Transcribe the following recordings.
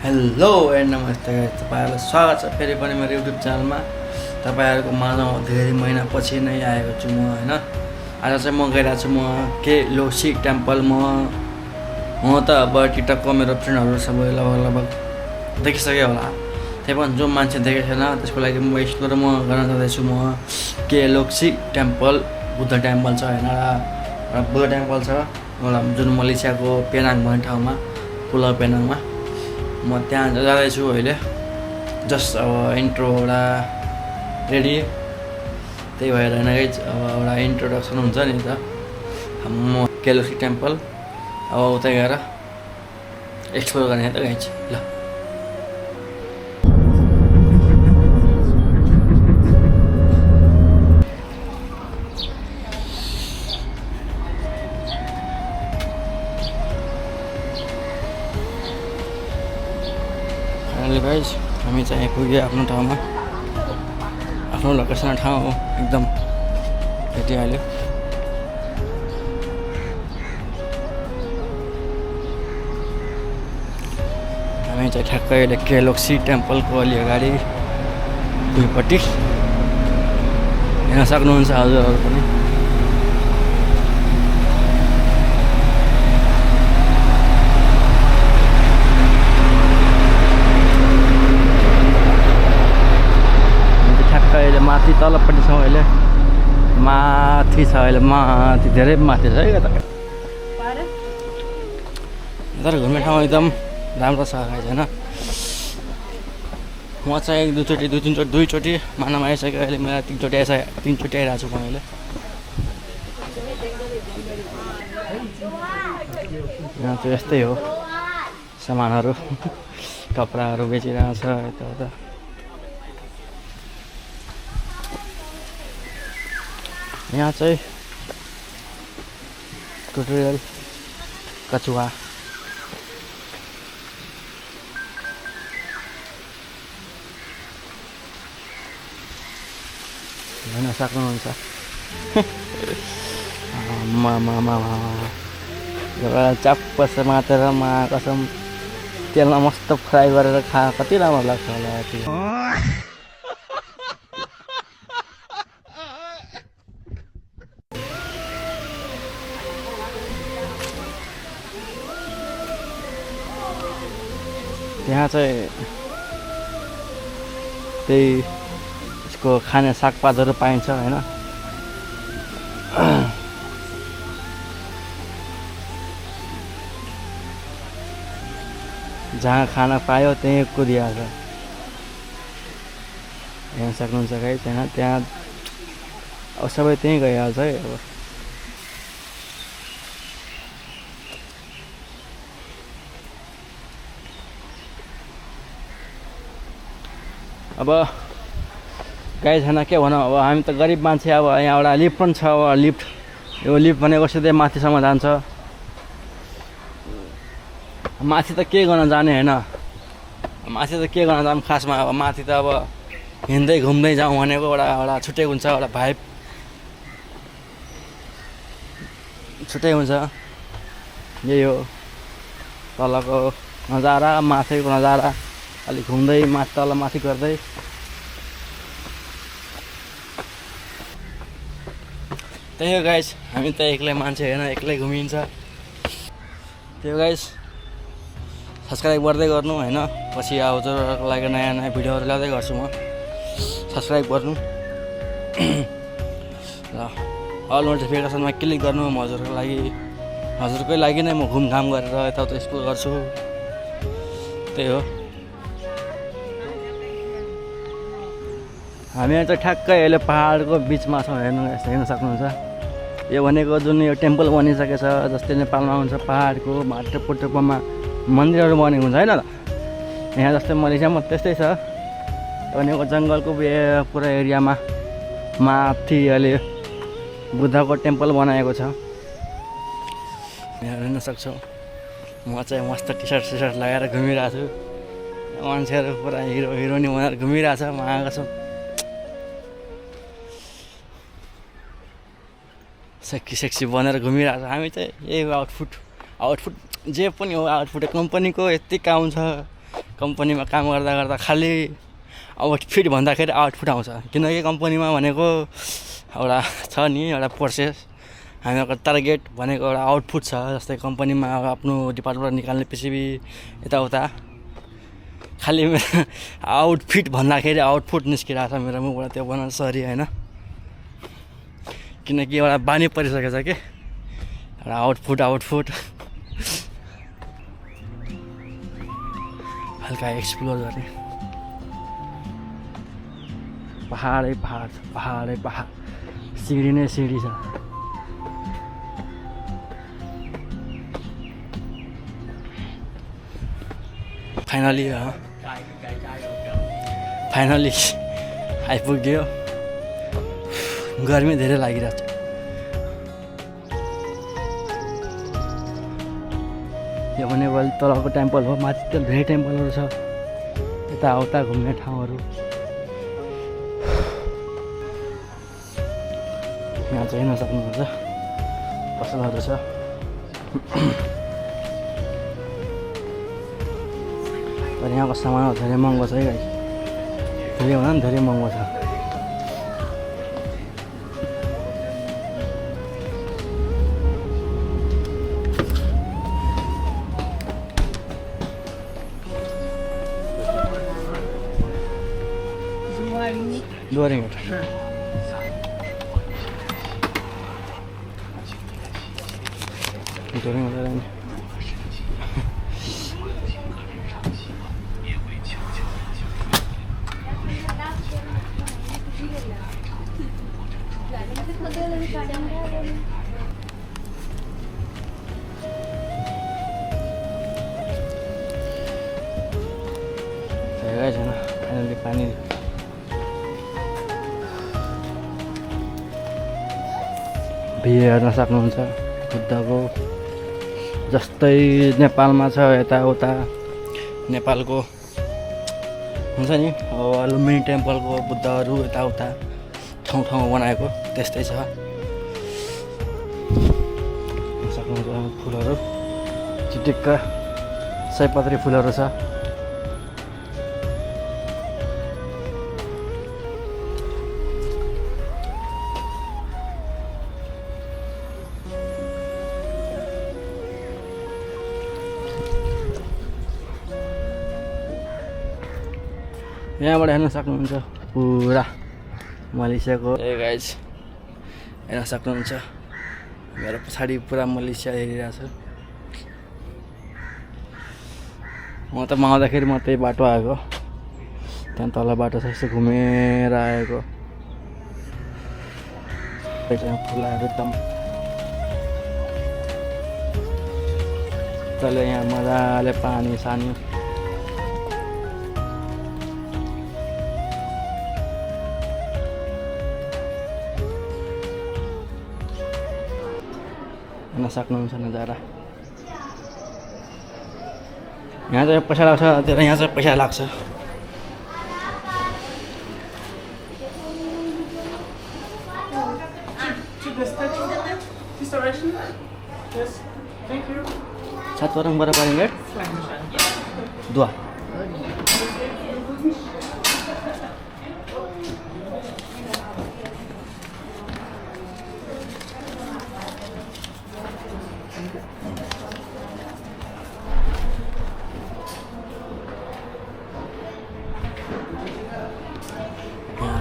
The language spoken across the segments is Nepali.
हेलो एन्ड नमस्ते तपाईँहरूलाई स्वागत छ फेरि पनि मेरो युट्युब च्यानलमा। तपाईँहरूको माझमा धेरै महिनापछि नै आएको छु म होइन। आज चाहिँ म गइरहेको छु केलोसी टेम्पल। म त अब टिकटकको मेरो फ्रेन्डहरू सबै लगभग देखिसक्यो होला। त्यही पनि जो मान्छे देखेको छैन त्यसको लागि म एक्सप्लोर गर्न जाँदैछु। म केलोसी टेम्पल बुद्ध टेम्पल छ होइन, एउटा बुद्ध टेम्पल छ एउटा जुन मलेसियाको पेनाङ भन्ने ठाउँमा, पुलाव पेनाङमा। म त्यहाँ जाँदैछु अहिले। जस्ट अब इन्ट्रो एउटा रेडी, त्यही भएर होइन गाइज, अब एउटा इन्ट्रोडक्सन हुन्छ नि त। म केलोसी टेम्पल अब उतै गएर एक्सप्लोर गर्ने त गाइज। ल गाइज, हामी चाहिँ आइपुग्यो आफ्नो ठाउँमा। आफ्नो लोकेसन ठाउँ हो, एकदम भेटिहाल्यो। हामी चाहिँ ठ्याक्कै अहिले केलोसी टेम्पलको अलि अगाडि दुईपट्टि हेर्न सक्नुहुन्छ हजुरहरू पनि। अहिले माथि तलपट्टि छौँ, अहिले माथि छ, अहिले माथि धेरै माथि छ है यता। तर घुम्ने ठाउँ एकदम राम्रो छ होइन। म चाहिँ दुईचोटि मानामा आइसक्यो। अहिले मेरो तिनचोटि आइरहेको छु म अहिले। यहाँ चाहिँ यस्तै हो, सामानहरू कपडाहरू बेचिरहेको छ यताउता। यहाँ चाहिँ ट्युटोरियल कछुवा हेर्न सक्नुहुन्छ। चाप्प मातेर कसम तेलमा मस्त फ्राई गरेर कति राम्रो लाग्छ होला त्यो। यहाँ चाहिँ त्यही यसको खाने सागपातहरू पाइन्छ होइन। जहाँ खाना पायो त्यहीँ कुदिहाल्छ, हेर्न सक्नुहुन्छ गाइस होइन। त्यहाँ अब सबै त्यहीँ गइहाल्छ है। अब गाइस होइन के भनौँ, अब हामी त गरिब मान्छे। अब यहाँ एउटा लिफ्ट पनि छ। अब यो लिफ्ट भनेको सिधै माथिसम्म जान्छ। माथि त के गर्न जाने होइन, माथि त के गर्न जाऊँ खासमा। अब माथि त अब हिँड्दै घुम्दै जाउँ भनेको एउटा छुट्टै हुन्छ, एउटा भाइब छुट्टै हुन्छ। यही हो तलको नजारा, माथिको नजारा, अलिक घुम्दै तल माथि गर्दै। त्यही हो गाइस, हामी त एक्लै मान्छे होइन, एक्लै घुमिन्छ। त्यही हो गाइस, सब्सक्राइब गर्दै गर्नु होइन। पछि हजुरहरूको लागि नयाँ नयाँ भिडियोहरू ल्याउँदै गर्छु म, सब्सक्राइब गर्नु र अल नोटिफिकेसनमा क्लिक गर्नु। म हजुरकै लागि नै म घुमघाम गरेर यताउता एक्सप्लोर गर्छु। त्यही हो। हामी चाहिँ ठ्याक्कै अहिले पाहाडको बिचमा छौँ, हेर्न सक्नुहुन्छ। यो भनेको जुन यो टेम्पल बनिसकेको छ, जस्तै नेपालमा हुन्छ पाहाडको टुप्पोमा मन्दिरहरू बनेको हुन्छ होइन। यहाँ जस्तै मलेसियामा त्यस्तै छ भनेको, जङ्गलको पुरा एरियामा माथि अहिले बुद्धको टेम्पल बनाएको छ। यहाँ हेर्न सक्छौँ। म चाहिँ मस्त टी सर्ट लगाएर घुमिरहेको छु। मान्छेहरू पुरा हिरोनी बनाएर घुमिरहेछ। कसम सेक्सी बनेर घुमिरहेको छ। हामी चाहिँ यही आउटफिट जे पनि हो, आउटफिट कम्पनीको यति काम छ, कम्पनीमा काम गर्दा गर्दा खालि आउटफिट भन्दाखेरि आउटपुट आउँछ किनकि कम्पनीमा भनेको एउटा छ नि एउटा प्रोसेस हामीहरूको टार्गेट भनेको एउटा आउटपुट छ जस्तै कम्पनीमा आफ्नो डिपार्टमेन्ट निकाल्ने पिसिबी यताउता खालि आउटफिट भन्दाखेरि आउटपुट निस्किरहेको छ मेरो मुखबाट त्यो बनाउनु सरी होइन किनकि एउटा बानी परिसकेको छ कि एउटा आउटपुट हल्का एक्सप्लोर गर्ने पहाडै पहाड सिँढी नै सिँढी छ फाइनली आइपुग्यो गर्मी धेरै लागिरहेको छ यो भनेको अहिले तलको टेम्पल हो माथि त धेरै टेम्पलहरू छ यताउता घुम्ने ठाउँहरू यहाँ चाहिँ हेर्न सक्नुहुन्छ पसलहरू छ तर यहाँको सामानहरू धेरै महँगो छ है गाइस धेरै भन्दा पनि धेरै महँगो छ During it. During it. Saya sana, finally panik. भिड हेर्न सक्नुहुन्छ बुद्धको जस्तै नेपालमा छ यताउता नेपालको हुन्छ नि लुम्बिनी टेम्पलको बुद्धहरू यताउता ठाउँमा बनाएको त्यस्तै छ सक्नुहुन्छ फुलहरू चिटिक्क सयपत्री फुलहरू छ यहाँबाट हेर्न सक्नुहुन्छ पुरा मलेसियाको गाइज हेर्न सक्नुहुन्छ मेरो पछाडि पुरा मलेसिया हेरिरहेको छु म त आउँदाखेरि म त्यही बाटो आएको त्यहाँ तल बाटो छ यसो घुमेर आएको फुलहरू एकदम तल यहाँ मजाले पानी सानी हेर्न सक्नुहुन्छ नजारा यहाँ चाहिँ पैसा लाग्छ तर यहाँ चाहिँ पैसा लाग्छ Satu orang berapa ringgit? Dua.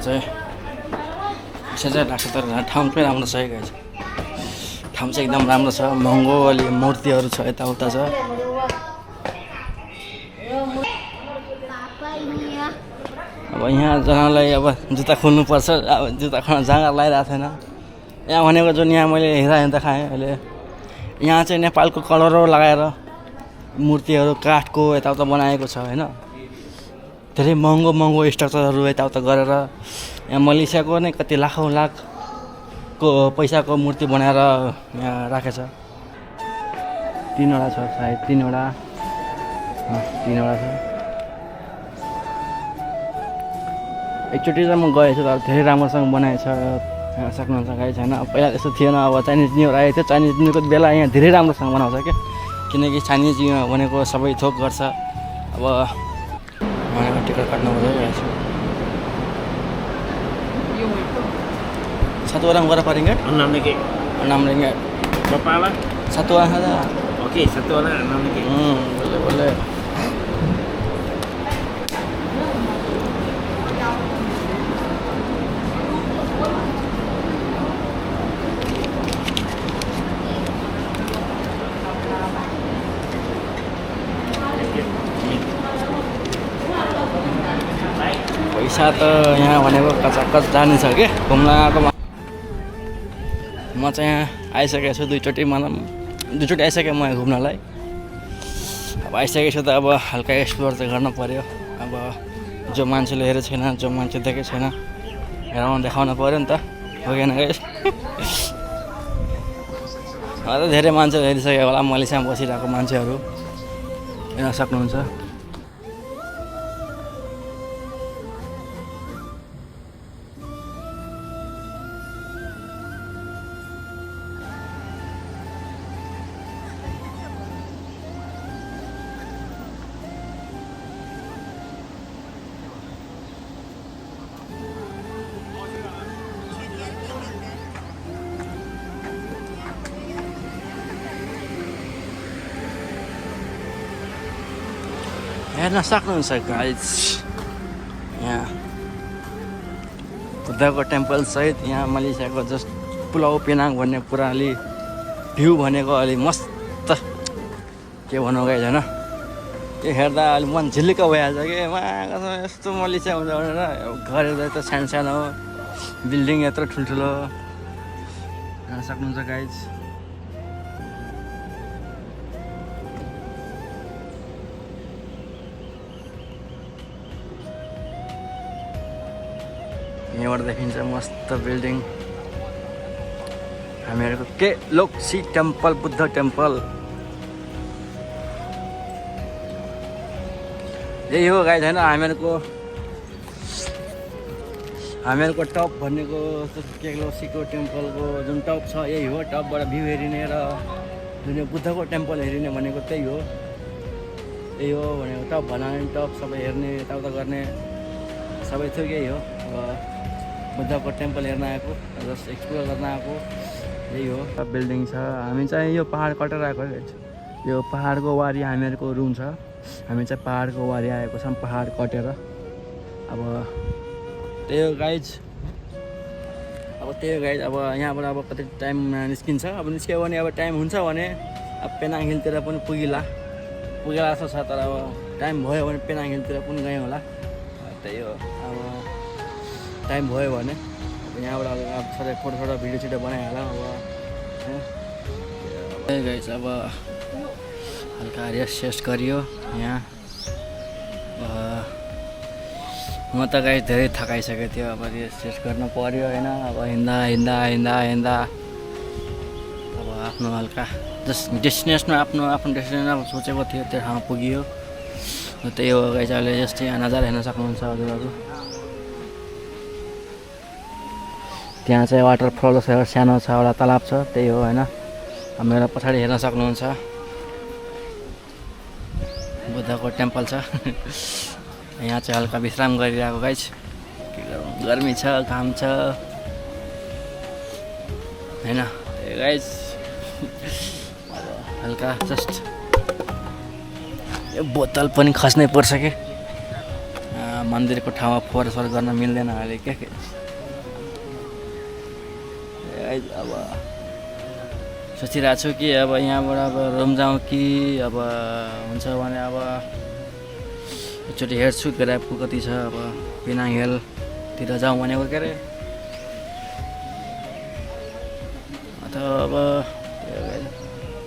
चाहिँ पैसा चाहिँ लाग्छ तर ठाउँ पनि राम्रो छ है गाइस ठाउँ चाहिँ एकदम राम्रो छ महँगो अलि मूर्तिहरू छ यताउता छ अब यहाँ जनालाई अब जुत्ता खोल्नुपर्छ अब जुत्ता खोल्न जग्गा लगाइरहेको छैन यहाँ भनेको जुन यहाँ मैले हेरेँ देखाएँ अहिले यहाँ चाहिँ नेपालको कलरहरू लगाएर मूर्तिहरू काठको यताउता बनाएको छ होइन धेरै महँगो स्ट्रक्चरहरू यताउता गरेर यहाँ मलेसियाको नै कति लाखौँ लाखको पैसाको मूर्ति बनाएर यहाँ राखेछ 3वटा छ सायद 3वटा छ एकचोटि चाहिँ म गएछु तर धेरै राम्रोसँग बनाएछ यहाँ सक्नुहुन्छ गाइस होइन पहिला त्यस्तो थिएन अब चाइनिज न्यु इयर आएको थियो चाइनिज न्युको बेला यहाँ धेरै राम्रोसँग बनाउँछ क्या किनकि चाइनिज न्यु भनेको सबै थोक गर्छ अब भनेको टिकट काट्नु पर्छ satu orang berapa ringgit? 6 ringgit. 6 ringgit. Berapa lah? Satu orang saja. Okey, satu orang 6 ringgit. Boleh boleh. पैसा त यहाँ भनेको कचाकच जाने छ के घुम्न आएको म चाहिँ यहाँ आइसकेको छु दुईचोटि आइसकेँ म यहाँ घुम्नलाई अब आइसकेको छु त अब हल्का एक्सप्लोर त गर्नु पऱ्यो अब जो मान्छेले हेरेको छैन जो मान्छे देखेको छैन हेराउन देखाउनु पऱ्यो नि त होइन गाइस त धेरै मान्छेहरू हेरिसक्यो होला मलेसियामा बसिरहेको मान्छेहरू हेर्न सक्नुहुन्छ हेर्न सक्नुहुन्छ गाइज यहाँ बुद्धको टेम्पल सहित यहाँ मलेसियाको जस्ट पुलाउ पेनाङ भन्ने पुरा अलि भ्यू भनेको अलि मस्त के भनौँ गाइज होइन यो हेर्दा अलि मन झिल्लिक भइहाल्छ कि यस्तो मलेसिया हुन्छ भनेर घरहरू यत्रो सानो सानो बिल्डिङ यत्रो ठुल्ठुलो हेर्न सक्नुहुन्छ गाइज यहाँबाट देखिन्छ मस्त बिल्डिङ हामीहरूको के लोक्सी टेम्पल बुद्ध टेम्पल यही हो गाइज होइन हामीहरूको टप भनेको के लोक्सीको टेम्पलको जुन टप छ यही हो टपबाट भ्यू हेरिने र जुन बुद्धको टेम्पल हेरिने भनेको त्यही हो भनेको टप बनाउने टप सबै हेर्ने यताउता गर्ने सबै थियो यही हो अब बुद्धको टेम्पल हेर्न आएको जस्ट एक्सप्लोर गर्न आएको यही हो बिल्डिङ छ हामी चाहिँ यो पहाड कटेर आएको यो पहाडको वारि हामीहरूको रुम छ हामी चाहिँ पहाडको वारि आएको छौँ पहाड कटेर अब त्यही हो गाइज अब यहाँबाट अब कति टाइम निस्किन्छ अब निस्क्यो भने अब टाइम हुन्छ भने अब पेनाङ हिलतिर पनि पुगिला जस्तो छ तर अब टाइम भयो भने पेनाङ हिलतिर पनि गयौँ होला त्यही हो अब टाइम भयो भने अब यहाँबाट अब थोरै फोटो भिडियो बनाइहाल अब गाइस अब हल्का रेस्ट गरियो यहाँ म त गाइस धेरै थकाइसकेको थियो अब रेस्ट गर्नु पर्यो होइन अब हिँड्दा अब आफ्नो हल्का जस्ट डेस्टिनेसनमा आफ्नो डेस्टिनेसन अब सोचेको थियो त्यो ठाउँमा पुगियो त्यही हो गाइस अहिले जस्तै यहाँ नजारा हेर्न सक्नुहुन्छ हजुरहरू त्यहाँ चाहिँ वाटरफल सानो छ एउटा तालाब छ त्यही हो होइन मेरो पछाडि हेर्न सक्नुहुन्छ बुद्धको टेम्पल छ यहाँ चाहिँ हल्का विश्राम गरिरहेको गाइस गर्मी छ घाम छ होइन गाइस हल्का जस्ट यो बोतल पनि खस्नै पर्छ कि मन्दिरको ठाउँमा फोहोर गर्न मिल्दैन अहिले के अब सोचिरहेको छु कि अब यहाँबाट अब रुम जाउँ कि अब हुन्छ भने अब एकचोटि हेर्छु ग्राफको कति छ अब पेनाङ हिलतिर जाउँ भनेको के अरे अथवा अब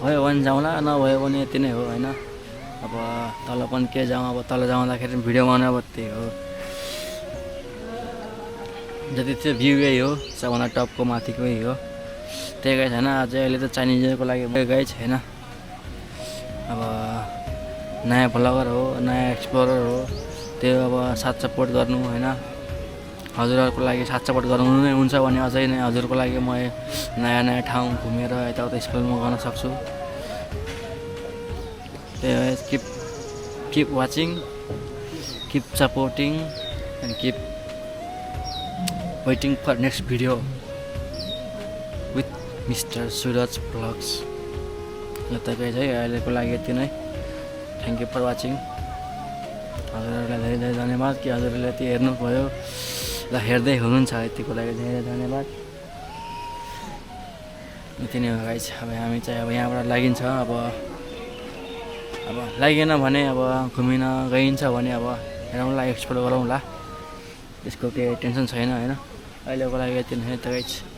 भयो भने जाउँला नभयो भने यति नै हो होइन अब तल पनि के जाउँ अब तल जाँदाखेरि भिडियो बनाउनु अब त्यही हो जति त्यो भ्यू यही हो सबभन्दा टपको माथिको यही हो त्यही गाइस होइन अझै अहिले त चाइनिजको लागि गाइस होइन अब नयाँ भ्लगर हो नयाँ एक्सप्लोरर हो त्यो अब साथ सपोर्ट गर्नु होइन हजुरहरूको लागि साथ सपोर्ट गर्नु नै हुन्छ भने अझै नै हजुरको लागि म नयाँ ठाउँ घुमेर यताउता एक्सप्लोर म गर्न सक्छु त्यही हो keep watching keep supporting and keep waiting for next video with Mr. Suraj Vlogs. ल त गाइज है अहिलेको लागि यति नै। Thank you for watching. हजुरहरूलाई धेरै धेरै धन्यवाद कि हजुरहरूले यति हेर्नुभयो र हेर्दै हुनुहुन्छ, यतिको लागि धेरै धन्यवाद। यति नै हो गाइज। अब हामी चाहिँ अब यहाँबाट लागिन्छ। अब लागेन भने अब घुमिन गइन्छ भने अब हेरौँला, एक्सप्लोर गरौँला, त्यसको केही टेन्सन छैन होइन। अहिलेको लागि यति नै त गाइज।